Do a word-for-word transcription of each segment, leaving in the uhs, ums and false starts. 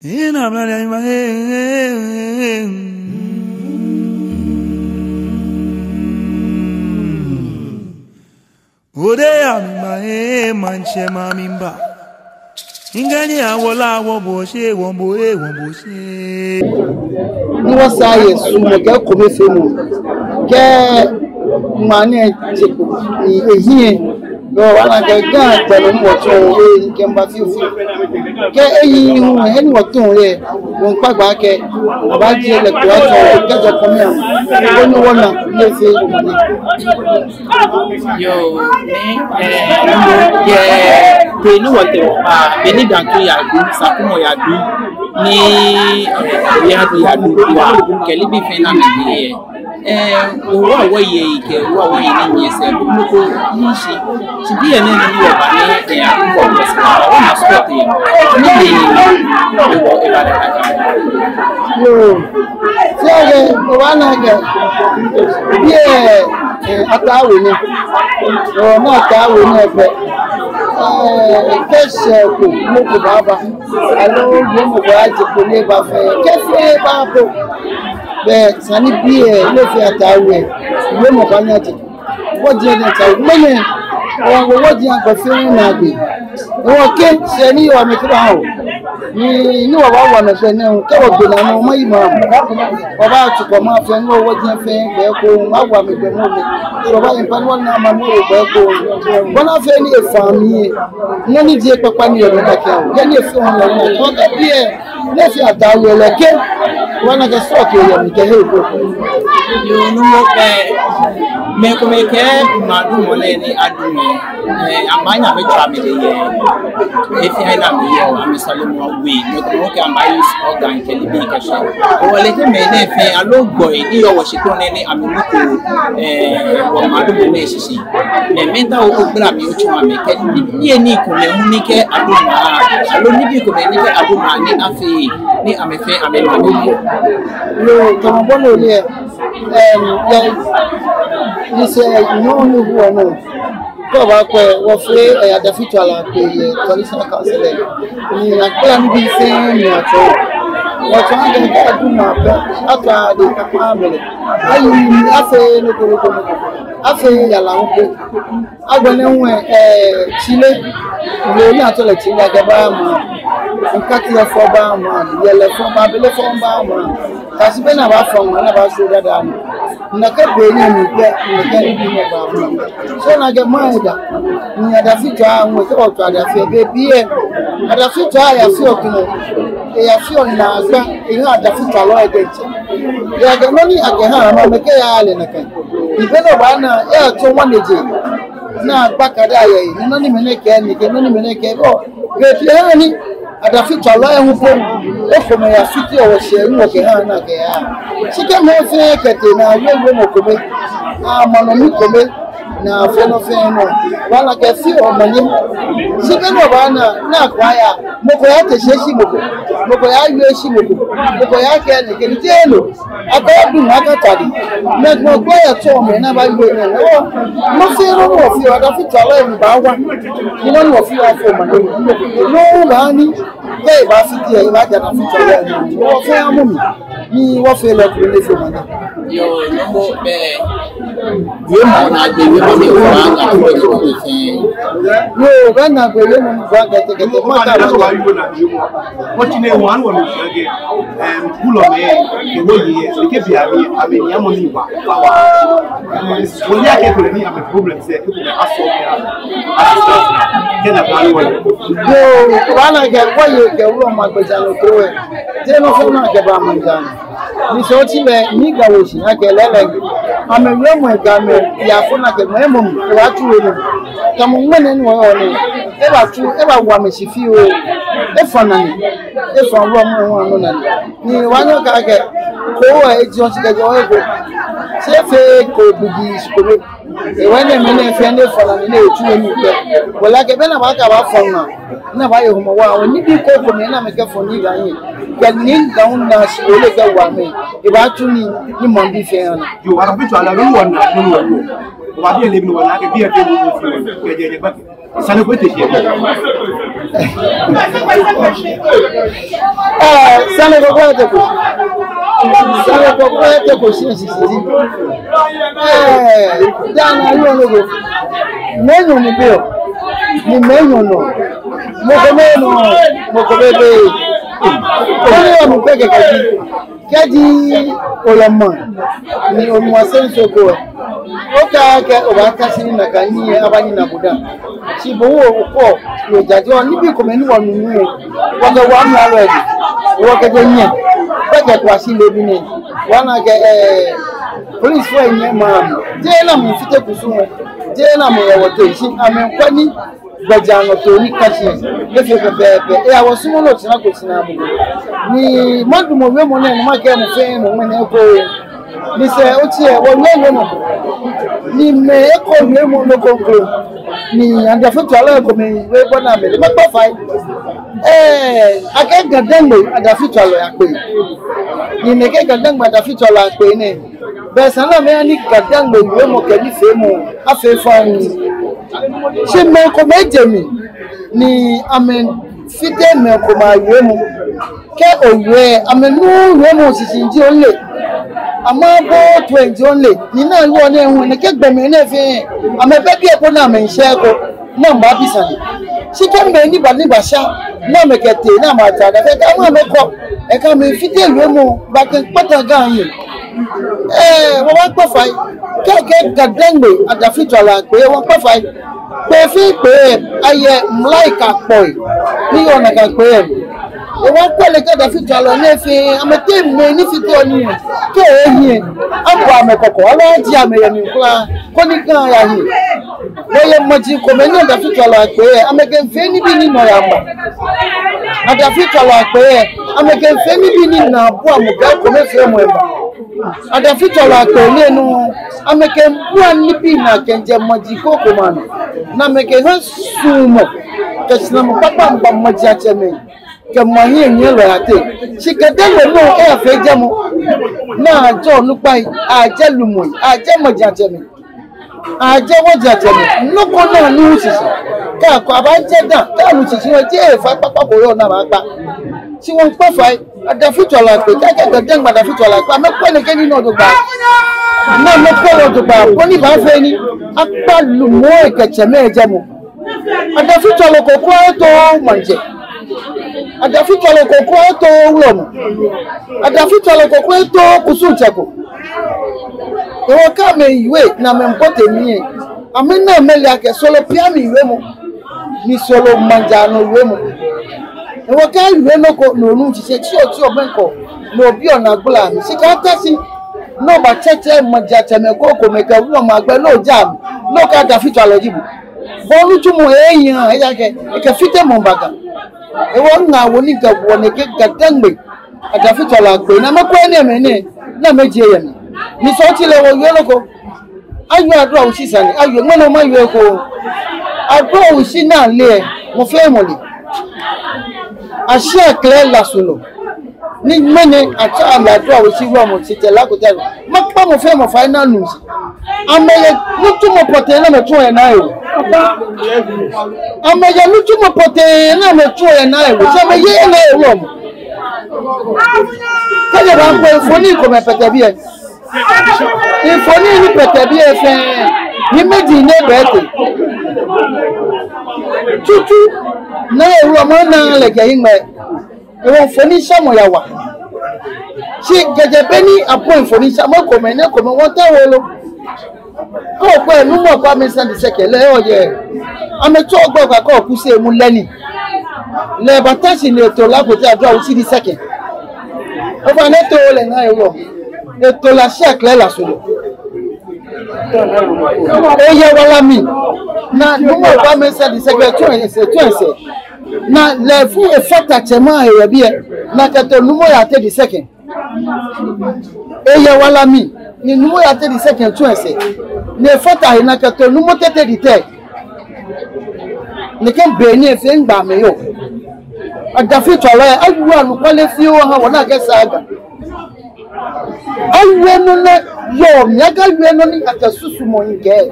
Ina mla ya ima, eh, eh, eh. Ode ya mi ma, eh, maŋtsɛ ma mi ba. Ngani awola wo bo she, wo bo, eh, wo bo she. Ni wɔsaa yɛ suɔmɔ kɛ ekomefeemɔ kɛ ŋmaa ni etsɛko ni ehiɛ. Yoo, wɔna akɛ Ga gbɛ nɔ ni wɔtsɔ, eh, ni kɛ mba fiofio. Kɛ eyi hu, he ni wɔtɔ̃ yɛ, wɔŋkpa gbɛ akɛ abaaje lɛ kpo atsɔɔ kɛjɛ kɔmi amli, koni wɔna ni efee omanye. Yoo, ni, eh, yɛ be ni wɔtee, ah, be ni Dantu yadu, Sakumɔ yadu, ni, eh, yadu yadu, wa, kɛ nibii fɛɛ ni amɛbi yɛ. Eh, owa wɔyɛ yi kɛ, owa wɔyɛ ni nyɛsɛɛ, mɔ ko, mɔ ko, ni shi, shi biɛ nɛɛ ni wɔba nɛɛ, eh, akukɔ wɔsɛɛ, wɔna sport yɛ. Ni, ni, ni, wɔ, eba da, da, da. Yoo. Sɛɛ kɛ, wɔna akɛ, biɛ, eh, ataawo nɛɛ. Yoo, ni ataawo nɛɛ fɛɛ. Eh, kɛ shɛɛ ko, mɔ ko baaba. Aloo, mɔ ko aje ko ni eba fɛɛ. Kɛ fɛɛ baabo. Bɛ, esa ni biɛ, ni efee ataawo. Mɔ ko baanyɛ aje. Wɔji ni ataawo. Mɛni, wɔ, wɔ, wɔji agbɛ fɛɛ naagbee. Wɔkɛ, sɛɛ ni yɔɔ amɛkɛ ba o. Ni, ni wɔbaawo amɛ fɛɛ nɛɛ, kɛ wɔgbe naa nɔ, mayi ma. Wɔbaatsɔɔ kɔ ma fɛɛ, ni wɔ, wɔji fɛɛ, gbɛ ko, wɔbaawo amɛ gbɛ mɔ mli. Wɔbaa impa ni wɔna ma mɔ gbɛ ko. Bɔ ni afee ni efã mli. Nɔ ni ji ekpakpa ni yɔɔ mli kɛkɛ o. Kɛ ni efee wɔnaa, wɔkɛ biɛ, ni efee ataawo lɛ kɛ. Wɔna akɛ sɔɔ kɛ yɛ mli kɛ he ko. Yoo, no mɔ kɛ, mɛi komɛi kɛɛ maŋ dumɔ lɛ ni adumɔ. Eh, amɛbaanyɛ amɛtswa amɛdɛŋ yɛ. Efee ni amɛyɔɔ, amɛsɔlemɔ we, mɛi komɛi kɛɛ amɛbaa-use organ kɛ nibii kɛshɛ. Wɔle akɛ mɛi nɛɛ fɛɛ, aloo gbɔi ni yɔɔ wɔshikpɔŋ nɛɛ ni amɛnuko, eh, wɔmaŋ dumɔ nɛɛ shishi. Mɛi, mɛi ta wo ko gbla mli otsɔɔ amɛ akɛ, nibii komɛi hu ni kɛ adu maŋ, aloo nibii komɛi ni kɛ adu maŋ ni afee, ni amɛ fɛɛ amɛmaŋ nɛɛ. Yoo, tamɔ bɔ ni ole, em, yɛ, ni sɛɛ, no, no, no, no. Kɛ obaakwɛ, wɔfee, eh, adafitswalɔ akpe yɛ traditional council lɛ. Ni akpla nibii fɛɛ ni atsɔɔ. Wɔtsɔɔ akɛ kɛ adu maŋ pɛ, atswa adɛŋ kɛkpa amɛ lɛ. Ayi, afee nɔ ko nɔ ko nɔ ko. Afee yara hu ko. Agbɛnɛ hu, eh, tsile. Loo ni atsɛɔ lɛ tsile akɛ baa maŋ. Ŋkatiɛ fɔ baa maŋ. Yɛlɛ fɔ baa, abele fɔ baa maŋ. Kɛyashi be ni abaafã maŋ, ni abaashwie daa daa nɔ. Nɛkɛ be nɛɛ mli pɛ, nɛkɛ nibii nɛɛ baa maŋ. So ona akɛ maŋ eda. Ni adafitswaa, ŋwɛi kɛ wɔtswa adafi, be biɛ. Adafitswaa yafeɔ tumɔ. Eyafeɔ naagba, ehaa adafitswalɔi diɛŋtsɛ. Ejaakɛ nɔ ni akɛhaa amɛ, amɛkɛyaa lɛ nakai. Ni be ni obaana, eyatsɔ ŋwanejee. Ni agbaa kɛ daa yɛ, ni nɔ ni mɛnɛ kɛɛ, ni kɛ nɔ ni mɛnɛ kɛɛ, bɔ. Be biɛ ni adafitswalɔi hu po, ekomɛi yafiteɔ wɔshɛɛ ni wɔkɛhaa ni akɛyaa. Shi kɛ mɛi fɛɛ kɛtee ni awie wiemɔ kome, amanu mli kome, ni afee nɔ fɛɛ nɔ, obaana akɛ efeɔ omanye. Shi be ni obaana, ni akɛya, mɔ ko yatee shi eshi mɔ ko, mɔ ko yawie eshi mɔ ko, mɔ ko yakɛɛ nɛkɛ ni jeee no. Akɛ adu maŋ akɛ tade. Mɛi komɛi kpla yɛ tsɔɔ mɛi ni abaawie nɛɛ. Nɔ fɛɛ nɔ ni wɔfeɔ, adafitswalɔi baawa. Ni nɔ ni wɔfeɔ afee omanye. No baa ni, kɛ ebaafite, ebaaja adafitswalɔi. Wɔfɛɛ amɔ mli. Ni wɔfee lɛ kuli ni efee omanye. Yoo, no mɔ bɛ. Wiemɔ naagbee wiemɔ ni wɔbaaha kɛkɛ kɛkɛ fɛɛ. Yoo, bɛ naagbee wiemɔ ni wɔbaaha kɛkɛ kɛkɛ. Mɔ ta ma. Wɔtsi nɛɛ wɔnu wɔnu sɛɛ kɛ, em, kulɔmɛi, kɛ wɔyei, kɛ bianɛ, amɛnyɛmɔ ni wa, wa. Wɔle akɛ ekolɛ ni amɛ problems lɛ, ekolɛ aso ya, assistance na, kɛ na plan wɔ. Yoo, obaana akɛ wɔyei kɛ wulɔmɛi agbɛjianɔtoo lɛ, jeee nɔ fɛɛ nɔ akɛbaa maŋ jianɔ. Ni sɔɔ ti mɛi, ni Ga wo shi, akɛ lɛɛlɛŋ. Amɛwiemɔ Gamɛi, yafo naa akɛ mɔ, emɔ mɔ, ebaatsu wolo. Tamɔ ŋmɛnɛ ni wɔyɔɔ nɛɛ, ebaatsu, ebaawo amɛ shi fioo. Efã naa ni, efã wulɔmɛi hu anɔ naa ni. Ni wɔnyɛɔ wɔkɛɛ akɛ, koo lɛ, eji oshi kɛjɛ wɔ eko. Shi efee koo buji shi kome. Ewɛ nɛɛ mɛi nɛɛ fɛɛ ni efã naa ni, ni etsu wolo pɛ. Wɔle akɛ be ni abaakɛ abaafã naa. Ni abaaye Hɔmɔwɔ, wɔ nibii krokomɛi ni amɛkɛfɔ ni Ga hiɛ. Kɛ ni Ga hu naa shi ole kɛwo amɛ. Ebaatsu nii, ni maŋbii fɛɛ ana. Yoo, adafitswalɔi, wɔna, wɔna, wɔna. Wɔbi ele bi wɔna, kɛ bi ele bi wɔna, kɛ jɛ, jɛ, ba. Sane ko te shi. Ɛɛ, sane ko kwraa eteko. Sane ko kwraa eteko shi shishi. Ɛɛ, daa nɛɛ yɔɔ nɔ ko. Mɛi enyɔ ni bɛ oo. Ni mɛi enyɔ nɔ. Mɔ ko mɛi nɔ. Mɔ ko bɛ bɛ. Koni yɔɔ mɔ ko kɛkɛ ji. Kɛji oyɛ maŋ, ni onu asɛɛ nso ko lɛ, okɛɛ akɛ obaata shi ni nakai nii lɛ aba ni ana bo dã. Shi bo hu okɔ, ojaje, nibii komɛi ni wɔnu nɛɛ, wɔkɛ wɔ amralo lɛ, wɔkɛjɛ nyɛ, kɛkɛ kɛyashi leebi nɛɛ, wɔna akɛ, ɛɛ, polisifoi lɛ nyɛ maŋ, jeee ni amɛfite kusum lɛ, jeee ni amɛyɛ wɔteŋ, shi amɛkwɛ ni gbɛjianɔtoo ni kã shi lɛ efee pɛpɛɛpɛ. Eya, wɔsumɔɔɔ nɔ tsina ko tsina mli. Ni madumɔ wiemɔ nɛɛ ni makɛɛ mɔ fɛɛ mɔ ŋmɛnɛ ekoŋŋ. Ni sɛɛ otsi lɛ, wɔwie wiemɔ. Ni mɛi ekoŋŋ wiemɔ nɔ ko kroko. Ni adafitswalɔi komɛi wie bɔ ni amɛle. Makpa fai. Ɛɛ, akɛɛ Ga-Dangme adafitswalɔi akpee. Ni nɛkɛ Ga-Dangme adafitswalɔi akpee nɛɛ, bɛ esa ni amɛha ni Ga-Dangme wiemɔ kɛ nifeemɔ afee faŋŋ. Shi mɛi komɛi je mli ni amɛfite mɛi komɛi awiemɔ. Kɛ owie, amɛnuuu wiemɔ shishi ji ole. Amɛbooo toi ji ole. Ni no hewɔ nɛɛ hu, nɛkɛ gbɔmɛi nɛɛ fɛɛ, amɛbɛ biɛ ko ni amɛmiishɛ eko ni amɛbaabi sane. Shi kɛ mɛi ni ba ni basha ni amɛkɛtee ni amɛtsa da fɛɛ, kɛ amɛ amɛkɔ, ekã amɛfite wiemɔ ba kɛkpata Ga hiɛ. Ɛɛ, wɔbaakpa fai. Kɛ akɛɛ Ga-Dangme adafitswalɔi akpee, wɔkpa fai. Kpee fɛɛ kpee lɛ, ayɛ mlai kɛ kpoi ni yɔɔ nakai kpee lɛ. Wɔkpa lɛ akɛ adafitswalɔi nɛɛ fɛɛ, amɛteŋ mɛi ni fiteɔ nii lɛ, kɛ ehiɛ, abɔ amɛ kɔkɔ, aloo ajie amɛ yɛ mli kwraa, koni Ga aya hiɛ. Wɔyɛ maji komɛi ni adafitswalɔi akpee lɛ, amɛkɛmiifee nibii ni nɔyaa ma. Adafitswalɔi akpee lɛ, amɛkɛmiifee nibii ni naabuamɔ kɛ ekomefeemɔ eba. Adafitswalɔi akpee lɛ nɔ, amɛkɛmiibua nibii ni akɛjɛ maji krokomɛi anɔ. Ni amɛkɛha suɔmɔ kɛ shinamɔ kpakpa miiba majiatsɛmɛi kɛ maŋ hiɛnyiɛlɔi ateŋ. Shi kɛ Dangme nɔ eyafee jɛmɔ, ni ajɛ onukpai, ajɛ lumɛi, ajɛ majiatsɛmɛi, ajɛ wɔjiatsɛmɛi, nɔ ko ni anuuu shishi. Kɛ akɔ abaajɛ dã, kɛ anu shishi lɛ, jeee fai kpakpa ko yɔɔ ni abaakpa. Shi wɔmiikpa fai, adafitswalɔi akpee, kɛ akɛɛ Ga-Dangme adafitswalɔi akpee, amɛkwɛ nɛkɛ nii nɔ jogbaŋŋ. Ni amɛkwɛ wɔ jogbaŋŋ, koni baafee ni akpa lumɛi kɛ tsɛmɛi jɛmɔ. Adafitswalɔ ko kwraa etooo maŋtsɛ. Adafitswalɔ ko kwraa etooo wulɔmɔ. Adafitswalɔ ko kwraa etooo kusumtsɛ ko. Hewɔ kɛ amɛwie ni amɛmiibote mli lɛ, amɛna amɛle akɛ soro piamli wiemɔ, ni soro majianɔ wiemɔ. Hewɔ kɛ awie nɔ ko ni onuuu shishi, tsi otsi obɛŋkɛ, ni obiɔ naa gbla mli. Shi kɛ ata shi ni obatsɛtsɛ majiatsɛmɛi krokomɛi kɛ wulɔmɛi agbɛi ni oja mli, ni okɛɛ adafitswalɔ ji bo. Bo onitsumɔ lɛ ehiaaa, ejaakɛ ekɛ fitemɔ baa Ga. Hewɔ ŋaawoo ni Ga wɔ nɛkɛ Ga-Dangme adafitswalɔi akpee ni amɛkwɛ enɛɛmɛi nɛɛ, ni amɛjie yɛ mli. Ni sɔɔ otsi lɛ wɔwie nɔ ko. Awie Adoahushi sane, awie, ŋmɛnɛ mawie eko. Adoahushi ni ale lɛ, mɔ fɛɛ mɔ le. Ashiɛ Klɛ Lasu nɔ. Ni ŋmɛnɛ atsɛɔ amɛ Adoahushi wulɔmɔ, Tsɛ Lako Tɛɛ. Makpa mɔ fɛɛ mɔ fai ni anu shishi. Amɛyɛ nitsumɔ pɔtɛɛ ni amɛtsuɔ yɛ Naa Hewɔ. Amɛyɛ nitsumɔ pɔtɛɛ ni amɛtsuɔ yɛ Naa Hewɔ. Shi amɛyeee Naa Hewɔ wulɔmɔ. Kɛji obaakɔ mfoniri komɛi pɛtɛ biɛ. Mfoniri ni pɛtɛ biɛ fɛɛ, hiɛmɛji ni bɛ tɛ. Tsutsu Naa Hewɔ wulɔmɔ ni ale kɛ hiŋmɛi. Hewɔ mfoniri shamɔ yawa. Shi kɛjɛ be ni abɔi mfoniri shamɔ komɛi nɛɛ komɛi wɔtee wolo. Kɛ okwɛ Nuumo Akwaa Mensah the second lɛ, eyɛ. Amɛtsɔ gbɔ ka kɔ kuse mu lɛ ni. Lɛ ebata shi ni eto Lako Tɛɛ Adoahushi the second. Ofainɛ eto lɛ Naa Hewɔ. Eto lɛ Ashiɛ Klɛ Lasu nɔ. Eyɛ wala mli. Ni Nuumo Akwaa Mensah the second tsu esɛɛ, tsu esɛɛ. Ni lɛ fu efata tsɛmɛi ahe yɛ biɛ. Ni akɛto Nuumo Yaatɛ the second. Eyɛ wala mli, ni Nuumo Yaatɛ the second tsu esɛɛ. Ni efata he ni akɛto Nuumo Tɛtɛ the third. Nɛkɛ be ni efee ŋgbɛ amɛyɔɔ. Adafitswalɔi, awie anɔkwale fioo aha wɔ ni akɛsaa Ga. Awie nɔ ni yɔɔ mli, akɛwie nɔ ni akɛ susumɔ miikɛɛ.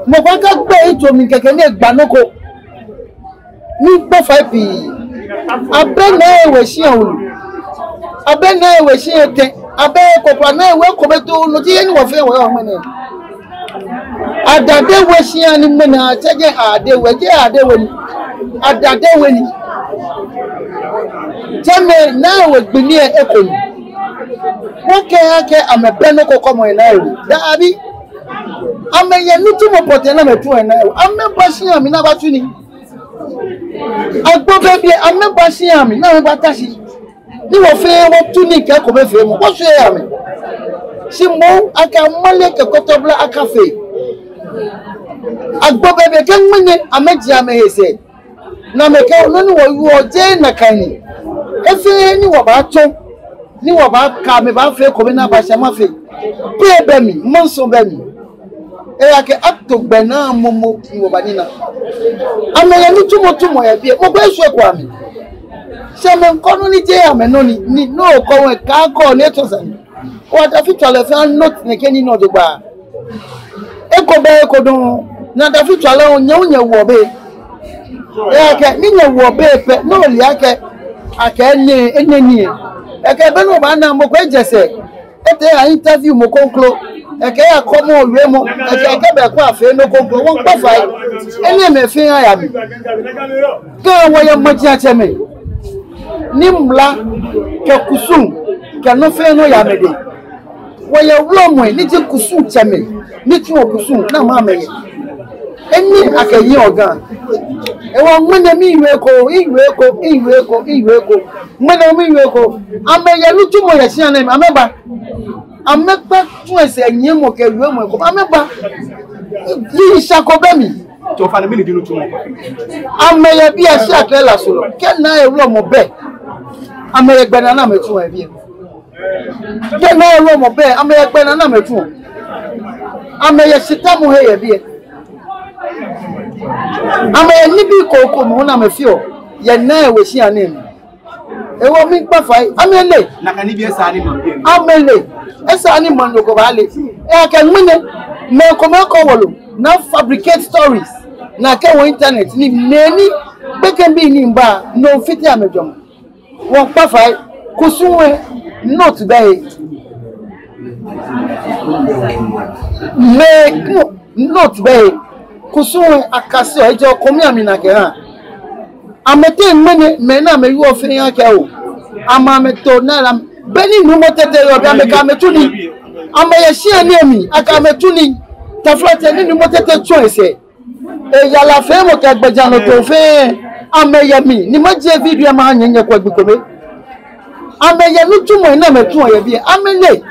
Mɔ ko akagbe etsui mli kɛkɛ ni egba nɔ ko. Miikpa fai pii. Abɛ Naa Ewe shia wulu. Abɛ Naa Ewe shia etɛ. Abɛ eko kwraa, Naa Ewe eko bɛ too nɔ, jeee he ni wɔfɛɛ wɔyɔɔ ŋmɛnɛ. Adade We shia ni ŋmɛnɛ atsɛ jɛi Ade We, jeee Ade We ni. Adade We ni. Tsɛmɛi, Naa Ewe gbi ni eko ni. Wɔkɛɛ akɛ amɛbɛ nɔ ko kɔmɔ yɛ Naa Ewe. Daabi. Amɛyɛ nitsumɔ pɔtɛɛ ni amɛtsuɔ yɛ Naa Ewe. Amɛba shia mli ni abatsu nii. Agbo Bɛbe, amɛba shia mli ni amɛbata shi. Ni wɔfɛɛ wɔtsu nii kɛ ekomefeemɔ, wɔshwie yɛ amɛ. Shi moŋ akɛ amale kɛ kɔtɔbla akafee. Agbo Bɛbe kɛ ŋmɛnɛ amɛji amɛhe sɛɛ. Ni amɛkɛɛ nɔ ni wɔwieɔ jeee nakai ni. He fɛɛ he ni wɔbaatsɔ, ni wɔbaaka amɛ baafee ekome ni aba shi amɛfee. Bei bɛ mli, mansɔ bɛ mli. Ejaakɛ ato gbɛnaa momo ni wɔbanina. Amɛyɛ nitsumɔ tsumɔ yɛ biɛ, mɔ ko eshwie eko amɛ. Shi amɛkɔ nɔ ni jeee amɛnɔ ni, ni nɔ ko wɛ kaa ko ni etsɔ sane. Wɔ adafitswalɔi fɛɛ note nɛkɛ nii nɔ jogbaŋŋ. Eko bɛ eko dɔŋŋ, ni adafitswalɔi, nyɛ hu nyɛwoɔ bei. Ejaakɛ ni nyɛwoɔ bei pɛ, ni ole akɛ, akɛ enɛ, enɛ nii. Ejaakɛ be ni obaana mɔ ko ejɛ sɛɛ, etee eya interview mɔ kroko, ekɛya kɔmɔ wiemɔ, ekɛ, ekɛba kɛfee nɔ kroko, wɔmiikpa fai. Enɛɛmɛi fɛɛ aya mli. Kɛ wɔyɛ majiatsɛmɛi ni mla kɛ kusum kɛ nɔ fɛɛ nɔ yɛ amɛdɛŋ. Wɔyɛ wulɔmɛi ni ji kusumtsɛmɛi ni tsuɔ kusum ni amɛ amɛyɛ. Enɛ akɛ yɛ Ga. Ehewɔ ŋmɛnɛ miiwie eko, miiwie eko, miiwie eko, miiwie eko. Ŋmɛnɛ miiwie eko. Amɛyɛ nitsumɔ yɛ shia nɛɛ mli, amɛba. Amɛkpa tsu esɛɛ nyiɛmɔ kɛ wiemɔ eko, amɛba. Yiŋ sha ko bɛ mli. Tɔ fani mɛni ji nitsumɔ? Amɛyɛ biɛ shi akɛ lasulɔ. Kɛ Naa Ewe wulɔmɔ bɛ, amɛyɛ gbɛnaa ni amɛtsuɔ yɛ biɛ. Kɛ Naa Ewe wulɔmɔ bɛ, amɛyɛ gbɛnaa ni amɛtsuɔ. Amɛyɛ shitamɔ he yɛ biɛ. Amɛyɛ nibii krokomɛi ni amɛfeɔ yɛ Naa Ewe shia nɛɛ mli. Ehewɔ miikpa fai, amɛle. Nakai nibii esa ni maŋ bi. Amɛle. Esa ni maŋ nɔ ko baale. Ejaakɛ ŋmɛnɛ, mɛi komɛi kɔ wolo, ni afabricate stories, ni akɛwo internet, ni mɛi ni gbekɛbii ni miiba, no miifite amɛjwɛŋmɔ. Wɔmiikpa fai, kusum lɛ, note bɛ he. Mɛi, no, note bɛ he. Kusum lɛ akaseɔ, ejɛɔ komi amli ni akɛhaa. Amɛteŋ ŋmɛnɛ, mɛi ni amɛwieɔ fɛɛ akɛ oo, amɛ amɛto naa la. Be ni Nuumo Tɛtɛ yɔɔ biɛ, amɛkɛ amɛ tsu nii. Amɛyɛ shia nɛɛ mli, akɛ amɛ tsu nii. Taflatsɛ, ni Nuumo Tɛtɛ tsɔ esɛɛ, eyarafeemɔ kɛ gbɛjianɔtoo fɛɛ, amɛyɛ mli, ni majie video lɛ maha nyɛ, nyɛkwɛ gbi kome. Amɛyɛ nitsumɔi ni amɛtsuɔ yɛ biɛ, amɛle.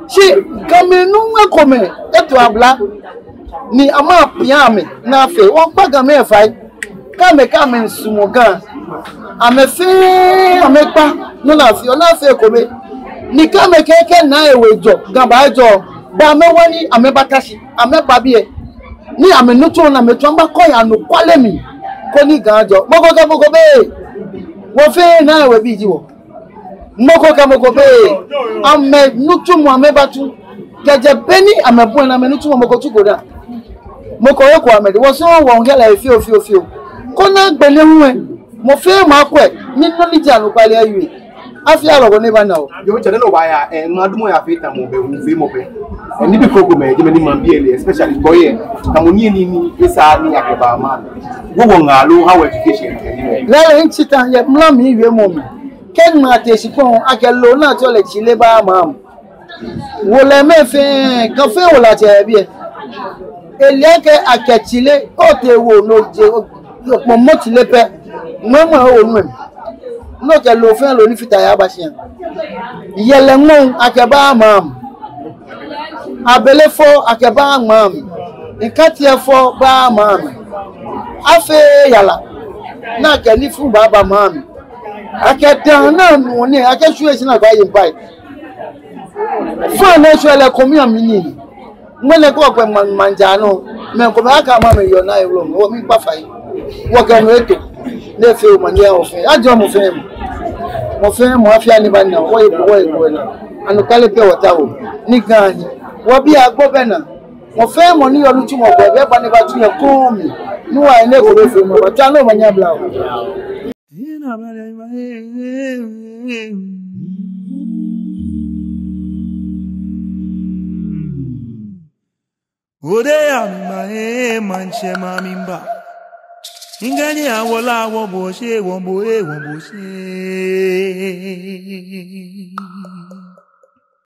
Shi Gamɛi nuu ekomɛi eto abla ni amɛpia amɛ ni afee. Wɔmiikpa Gamɛi fai. Kɛ amɛkɛɛ amɛmiisumɔ Ga, amɛ fɛɛ amɛkpa nɔ ni afeɔ, ni afee ekome. Ni kɛ amɛkɛɛ akɛ Naa Ewe jɔ, Ga baajɔ. Bɛ amɛwa ni amɛbata shi, amɛba biɛ. Ni amɛnitsumɔ ni amɛtsuɔ, amɛbakɔ yɛ anɔkwale mli, koni Ga ajɔ. Mɔ ko kɛ mɔ ko bɛ. Wɔ fɛɛ Naa Ewe bii ji wɔ. Mɔ ko kɛ mɔ ko bɛ. Amɛnitsumɔ amɛbatsu. Kɛjɛ be ni amɛbu lɛ ni amɛnitsumɔ mɔ ko tsuko dã. Mɔ ko eko amɛdɛŋ. Wɔsumɔɔ wɔŋkɛ lɛ fioo, fioo, fioo. Koni agbɛnɛ hu lɛ, mɔ fɛɛ mɔ akwɛ ni nɔ ni ji anɔkwale awie. Afi alɔgɔ ni bana o. Yoo, tsɛ nɔ ni obaaya, eh, maŋ dumɔ yafee tamɔ bɛ hu feemɔ bɛ. Eh, nibii krokomɛi, jɛmɛ ni maŋbii lɛ, especially boys lɛ. Tamɔ nii ni, ni, esa ni akɛba maŋ. Wo wo ŋa lo, how education. Lɛɛlɛŋ mitsi ta yɛ mla mli wiemɔ mli. Kɛ ŋmaa tee shikpɔŋ, akɛ loo ni atsɛɔ lɛ tsile baa maŋ mli. Wolɛimɛi fɛɛ, Ga fɛɛ wolɛiatsɛ yɛ biɛ. Ele akɛ akɛ tsile, kɛ otee wo ni oje, o, okpɔmɔ tsile pɛ, ŋmɛŋmɛ owo nu lɛ mli. Ni okɛ loo fɛɛ loo ni fata he aba shia. Yɛlɛ ŋmɔŋ akɛbaa maŋ mli. Abele fɔ akɛbaa maŋ mli. Nkatie fɔ baa maŋ mli. Afee yara ni akɛ nifuu baaba maŋ mli. Akɛ daa ni anuɔ nii, akɛshwie shi ni akɛye mpa. Fã ni eshwɛ lɛ, komi amli nii ni. Ŋmɛnɛ kɛ wɔkpe maŋ, maŋ ja nɔ. Mɛi komɛi akɛ amɛ amɛyɔɔ Naa Ewe wulɔmɔ, wɔmiikpa fai. Wɔkɛ no eto. Ni efee omanye aha wɔ fɛɛ. Ajɔɔ mɔ fɛɛ mɔ. Mɔ fɛɛ mɔ afi anii bana, wɔye kpo, wɔye kpo wɔna. Anɔkwale pɛ wɔtaoɔ. Ni Ga ahi. Wɔbii agbo bɛ naa. Mɔ fɛɛ mɔ ni yɔɔ nitsumɔ ko, ebɛ bɔ ni ebaatsu yɛ komi. Nuwa ne ko be fe ma, ba ta no manya bla. Ode ya mi ma e manche ma mi mba. Ingani awola wo bo she, wo bo e, wo bo she.